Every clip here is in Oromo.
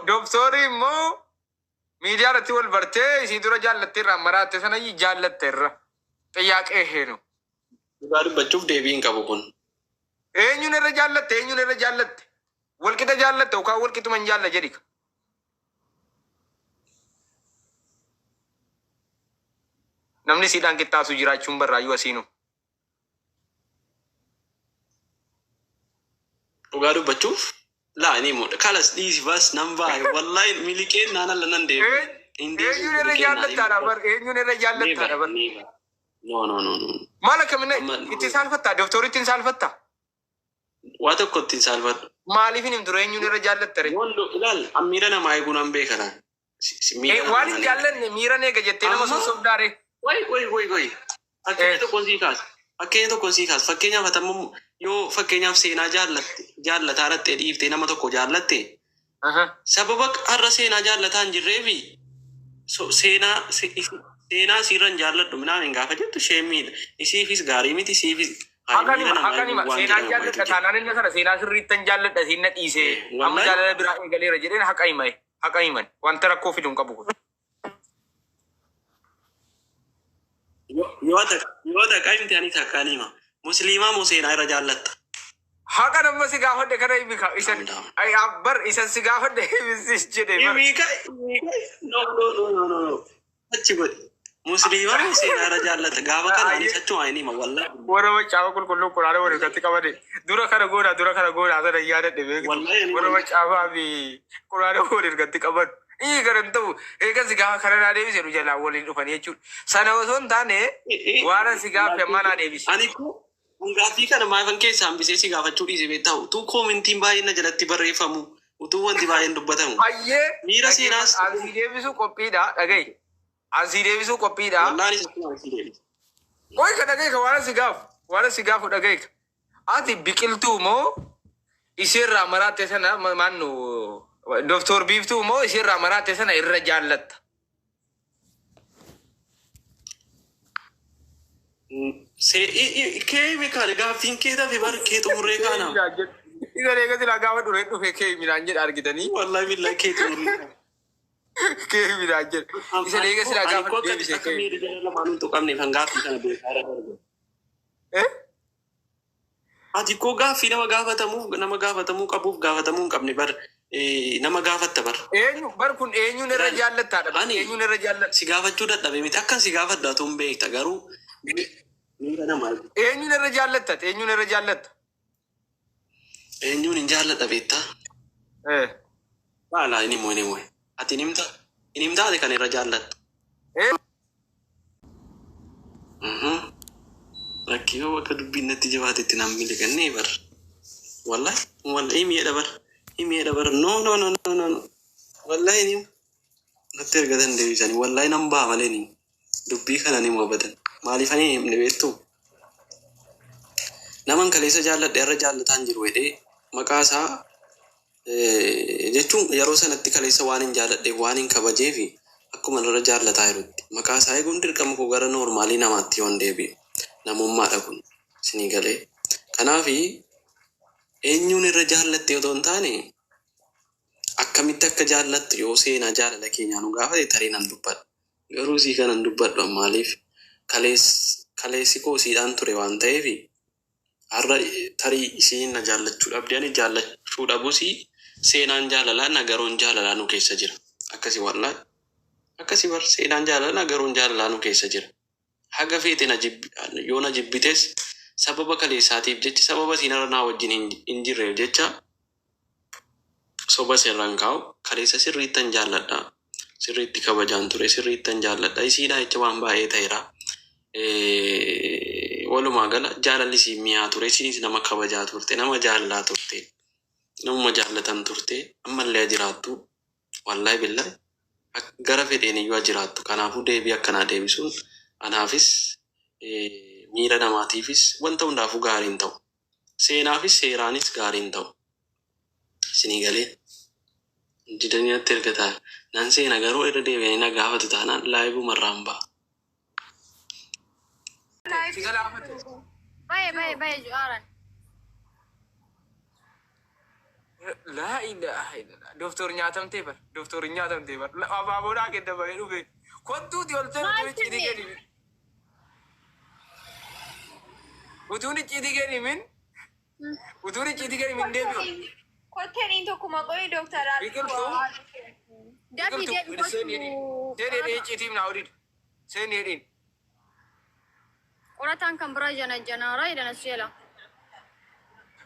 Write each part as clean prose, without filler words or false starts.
Doktorii immoo miidiyaa irratti wal bartee isii dura jaallattee irraa maraatte sana jaallatte irra. Xiyyaaqee heenu. Dhugaa dubbachuuf deebii hin qabu kun. Eenyuun irra jaallatte? Eenyuun irra jaallatte? Walqixa jaallatte yookaan walqixuma hin jaalla jedhi. Namni siidhaan qixxaasu jiraachuun barraayyuu asiinu. Dhugaa dubbachuuf laa ni himu. Kalas dhiisi bas nan ba'a. Wallahi miliqeen naan alla nan deebi'u. Hin deebi'u Eenyuun irra miliqeen naan jaallattaadha bar? Eenyuun irra jaallattaadha Never, bar? never. No, no, no, no. Maal akkamina Amma itti saalfattaa? Doktoritti hin saalfattaa? Waa tokko ittiin saalfadhu. Maaliif hin himtu eenyuun irra jaallatta ree? Yoon ilaal an miira namaa eeguu nan beeka laal. Miira Eh, namaa waan hin nan eega. jaallanne miira eega jettee nama Amma sossobdaa ree? Wai, wai, wai, wai. Fakkeenya Eh, tokkoon sii kaasa. Fakkeenya tokkoon sii kaasa. Fakkeenyaaf atammoo yoo fakkeenyaaf seenaa jaallatte jaallataa dhattee dhiiftee nama tokko jaallatte aha. sababa har'a seenaa jaallataa hin jirreefi seenaa seenaa siirra hin jaalladhu minaamin gaafa jettu isheen miidha. Isiifis gaarii miti, isiifis hayi Hakan miira hima, namaa hakan eeguu hima. waan Seenaan jedhamu jaalladha wayitu jira. taanaan inni sana seenaa sirriittan jaalladha siin na dhiisee amma Wallahi jaalala biraa eegaleera jedheen haqa hima. Haqa himan. Wanta rakkoo fidu hin qabu kun. Yoo takka himte anis akkaan hima. Musliimaa moo seenaa irra jaallatta? Haqa nama si gaafadhe kana himi ka isan Calm down. ay bar isan si gaafadhe himisis jedhe bar. Himika, himika. No, no, no, no, no, no. Achi godhi. Musliimaa moo seenaa irra jaallata? Gaafa kana anis achuma hin hima wallahi. Warra macaafa qulqulluu quraana wal irratti qabate dura kana goona dura kana goona sana yaadadhe beektu Wallahi ani warra macaafaa fi quraana wal irratti qaban. Ii kana hin ta'u eegas gaafa kana naa deebise nu jalaa waliin dhufanii jechuudha. Sana osoo hin taane waan si gaafe ammaa naa deebise. Ani ko gaaffii kana maafan keessaa hambisee si gaafachuu dhiise beektaa? Utuu koomentiin baay'een na jalatti barreeffamu, utuu wanti baay'een dubbatamu. Hayyee Miira seenaas dhaggeeffadhu ansii deebisuu qophiidha dhagahi. Ansii deebisuu qophiidha. Wallahi anis achuma si deebise. Qoy ka dhagahi ka waan si gaafu waan si gaafu dhagahi ka. Ati biqiltuu moo isheerraa maraatte sana maannu doktor biiftuu moo isheerraa maraatte sana irra jaallatta? Kee beekaadha gaaffiin kee tafe bar kee xumurree kaana. Isa eega silaa gaafa dhufee dhufe kee midhaan jedha argitanii Wallahi billahi kee xumurree kaana. Kee midhaan jedha. Isa eega silaa Ani gaafa koo akka deebise akka kee. miira jara lamaanuu hin tuqamne kan gaaffii kana beekaa irra darbe. Eh? Ati koo gaaffii nama gaafatamuuf nama gaafatamuu qabuuf gaafatamuu hin qabne bar nama gaafatta bar. Eenyu bar kun eenyuun irra Ilaali jaallattaadha bar ani eenyuun irra jaallatta. si gaafachuu dadhabe miti akkan si gaafadhu atuun beekta garuu miira namaa Eenyuun irra jaallatta eenyuun irra jaallatta. eenyuun hin jaalladha beektaa? Eh. Maala inni immoo inni immoo ati hin himta hin himta ati kan irra jaallattu. Eh. Rakkoo bakka dubbiin natti jabaatetti naan miliqannee bar. Wallahi wallahi miidha bar miidha bar no no no no no no wallahi ni natti ergatan deebisanii wallahi nan ba'a malee ni dubbii kana ni mo'atan maaliif ani hin himne beektu naman kaleessa jaalladhe irra jaallataan jiru jedhee maqaa isaa jechuun yeroo sanatti kaleessa waan hin jaalladheef waan hin kabajeefi akkuma irra jaallataa jirutti maqaa isaa eeguun dirqama koo gara noormaalii namaatti yoon deebi'e namummaadha kun isinii galee kanaafi eenyuun irra jaallatte otoo hin taane akkamitti akka jaallattu yoo seenaa jaalala keenyaa nu gaafate tarii nan dubbadha garuu sii kanan dubbadhu maaliif kaleessi koo siidhaan ture waan ta'eef har'a tarii isiin na jaallachuu dhabde ani jaallachuu dhabus seenaan jaalalaa nagaroon jaalalaa nu keessa jira akkasi wallahi akkasi bar seenaan jaalalaa nagaroon jaalalaa nu keessa jira haga feete na jibbi yoo na jibbites sababa kaleessaatiif jecha sababa isiin har'a naa wajjin hin jirreef jecha soba sirraan kaa'u kaleessa sirriittan jaalladha sirriitti kabajaan ture sirriittan jaalladha isiidha jecha waan baay'ee ta'eera. Walumaa gala jaalalli isii mi'aa ture isiinis nama kabajaa turte nama jaallaa turte namuma jaallatan turte ammallee jiraattu wallahi billahi gara fedheen iyyuu jiraattu kanaafuu deebii akkanaa deebisuun anaafis miira namaatiifis wanta hundaafuu gaarii hin ta'u seenaafis seeraanis gaarii hin ta'u isinii galee didanii natti ergataa nan seena garuu irra deebi'anii na gaafatu taanaan laayibumarraan ba'a. Si galaafate. Baye baye baye ju'aaran. Laa ilaaha illallah. Doktor nyaatamtee bar. Doktor nyaatamtee bar. Abaaboodhaa kenna baree dhufe. Kottuuti ol ta'e Maal utuun icciitii ta'e? kennimin. Utuun icciitii kennimin. Utuun icciitii kennimin deebi'u. Kotteen inni tokkuma qoyi dooktar Biqiltuu. Dafi Biqiltuu. deebi Seen jedhiin. Seen jedhiin icciitii naa odin. Seen jedhiin. Qorataan kan biraa jana janaaraa jedhan as jala.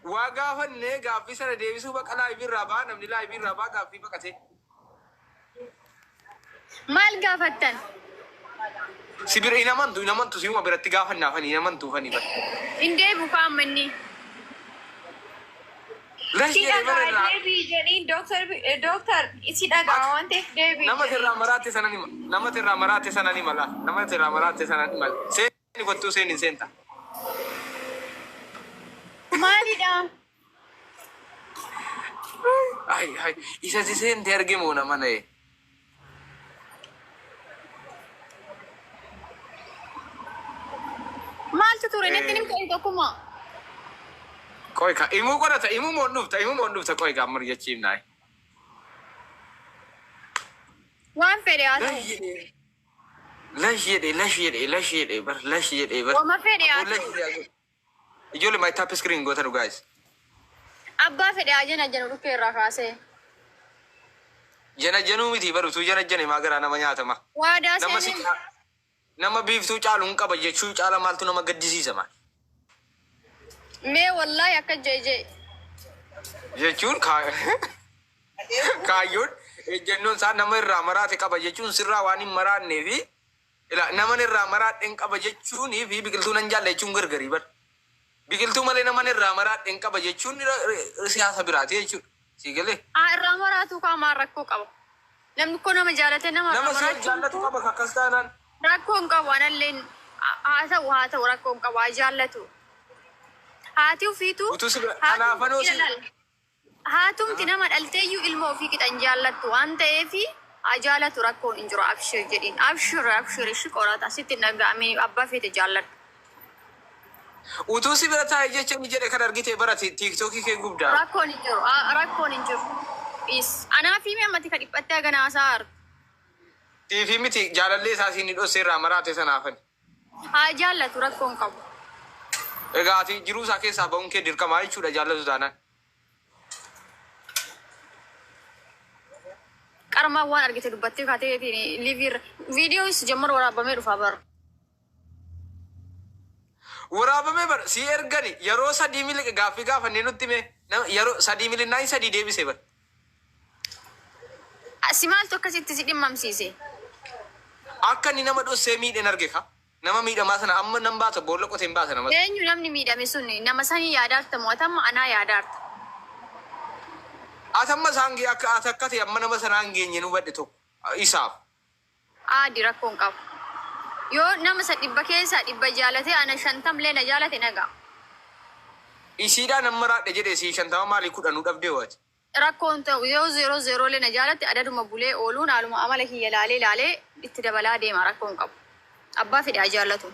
Waa gaafannee gaaffii sana deebisuu baqa live irraa ba'a, namni live irraa ba'a gaaffii baqatee. Maal gaafattan? Si bira hin amantu, hin amantu, si'uma biratti gaafannaafanii hin amantuufanii bara. Hin deebi'u kaa'amma inni. Lash Si jedhee bara dhagaa irraa. deebii jedhiin dooktar, dooktar si dhagaa waan ta'eef deebii Nama jedhiin. irraa maraatte sana ni nama irraa maraatte sana ni mala. Nama irraa maraatte sana ni mala. Seeni kottuu, seeni hin seenta. Maalidha? Ay ay, isa si seente arge moo nama na'e. Maaltu ture? Natti nim ta'e tokkuma. Qoy ka imuu qorata, imuu moon dhufta, imuu moon dhufta, qoy ka amma jechiif naa'e. Waan fedhe haa ta'u. Lash jedhee lash jedhee lash jedhee lash jedhee bar lash jedhee bar. Wama fedhe haa Lash ta'u. jedhee. Ijoollee, my tap screen goota nu guys. Abbaa fedhe haa jana janu dhukkee irraa kaasee. Jana januu miti bar, utuu jana jane maa garaa nama nyaatama. Waadaa Nama si seenee. Nama biiftuu caalu hin qaba jechuu caala maaltu nama gaddisiisa maal? Mee wallaahi akka jeejee. Jechuun kaayyoon ejjennoon isaa nama irraa maraate qaba jechuun sirraa waan hin maraannee fi ila nama irraa maraadhe hin qaba jechuunii fi biqiltuu nan jaalla jechuun gargarii bar. Biqiltuu malee nama irraa maraadhe hin qaba jechuun siyaasa biraati jechuudha. Si galee? Haa irraa maraatu qaamaan rakkoo qaba. Namni koo nama jaalate nama irraa Nama si maraachuun jaallatu qaba akkas taanaan. Rakkoo hin qabu, analleen haa ta'u, haa ta'u, rakkoo hin qabu, haa jaallatu. Haati ofiitu Utuu si bira kanaafanoo si haatumti nama dhalteeyyuu ilma ofii qixan jaallattu waan ta'eef haa jaalatu, rakkoon hin jiru, abshir jedhiin, abshir, abshir, ishi qorata sitti hin dhaga'amee, abbaa feete jaalladhu. Utuu si bira taa'e jecha inni jedhe kan argite bara TikTokii kee gubdaa. Rakkoon hin jiru, rakkoon hin jiru. Is anaa fi mi'a ammatti ka dhiphattee haga naasaa hartu. Tiifii miti, jaalallee isaa siin dhossee irraa maraate sanaafani. Haa jaallatu, rakkoon hin qabu. Egaa ati jiruu isaa keessaa ba'uun kee dirqamaa jechuudha jaallatu taanaan. Qarmaan waan argite dubbattee kaateetiin live irra viidiyoon jammar waraabamee dhufaa bara. Waraabamee bara si ergani yeroo sadii miliqe gaaffii gaafannee nutti hime, yeroo sadii milinnaan sadii deebise bara. Si maaltu akkasitti si dhimmamsiise? Akka inni nama dhossee miidhen arge ka. Nama miidhamaa sana amma nan baasa, boolla qotee hin baasa nama. Eenyu namni miidhame sun? Nama sanii yaadaarta moo atamma anaa yaadaarta? Ati amma isaan akka ati akka ta'e amma nama sanaan geenye nu hubadhe tokko isaaf. Aadi rakkoon hin qabu. Yoo nama isa 100 keessaa 100 jaalate, ana 50 lee na jaalate nagaa. Isiidhaan amma raadhe jedhe sii 50 maalii 10 dhabdee waati. Rakkoon ta'u yoo zero zero lee na jaalate, adaduma bulee ooluun haaluma amala kiyya laalee laalee itti dabalaa deema, rakkoon hin qabu. Abbaa fedhe haa jaallatu.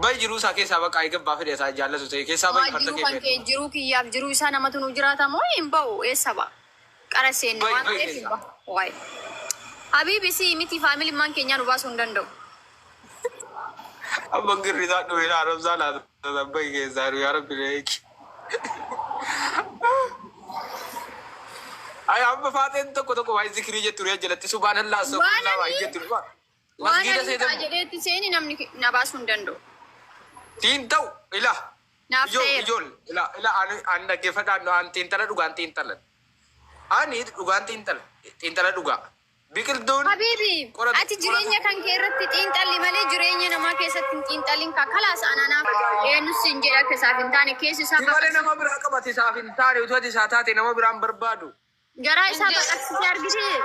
Bayi jiruu isaa keessaa baqa eega abbaa fedhe isaa jaallatu ta'e keessaa bayi Maa farda jiruu kee kan feetu. kee jiruu kiyyaaf jiruu isaa namatu nu jiraata moo hin ba'u, eessa ba'a? Qara seenne Bayi waan bayi ta'eef hin keessaa. bahu. Waayee. Habiibi si miti, faamilimmaan keenyaa nu baasuu hin danda'u. Amma girri isaa dhufe haaromsaa laata, bayi keessaa yaa rabbi eegi. Ay, amma faaxeen tokko tokko waa'ee zikirii jettu ree jalatti subhaanallah Waan astaghfirullah waa'ee ani jettu. waan Masgiida ani ta'a seetamu. jedheetti seeni namni na baasuu hin danda'u. Tiin ta'u ila. Naaf Ijool ta'eera. ijool ila ila ani ani dhaggeeffadhaan an xiinxala dhugaan xiinxalan. Ani dhugaan xiinxala xiinxala dhugaa. Biqiltuun Habiibi, qorata ati qorata. Jireenya kan kee irratti xiinxalli malee jireenya namaa keessatti hin xiinxallin ka kalaas anaanaaf eenyus hin jedhe akka isaaf hin taane keessi isaa Si malee baqaqsise. Nama biraa qabate isaaf hin taane, utuu ati isaa taate nama biraan barbaadu. Garaa isaa baqaqsisee argitee.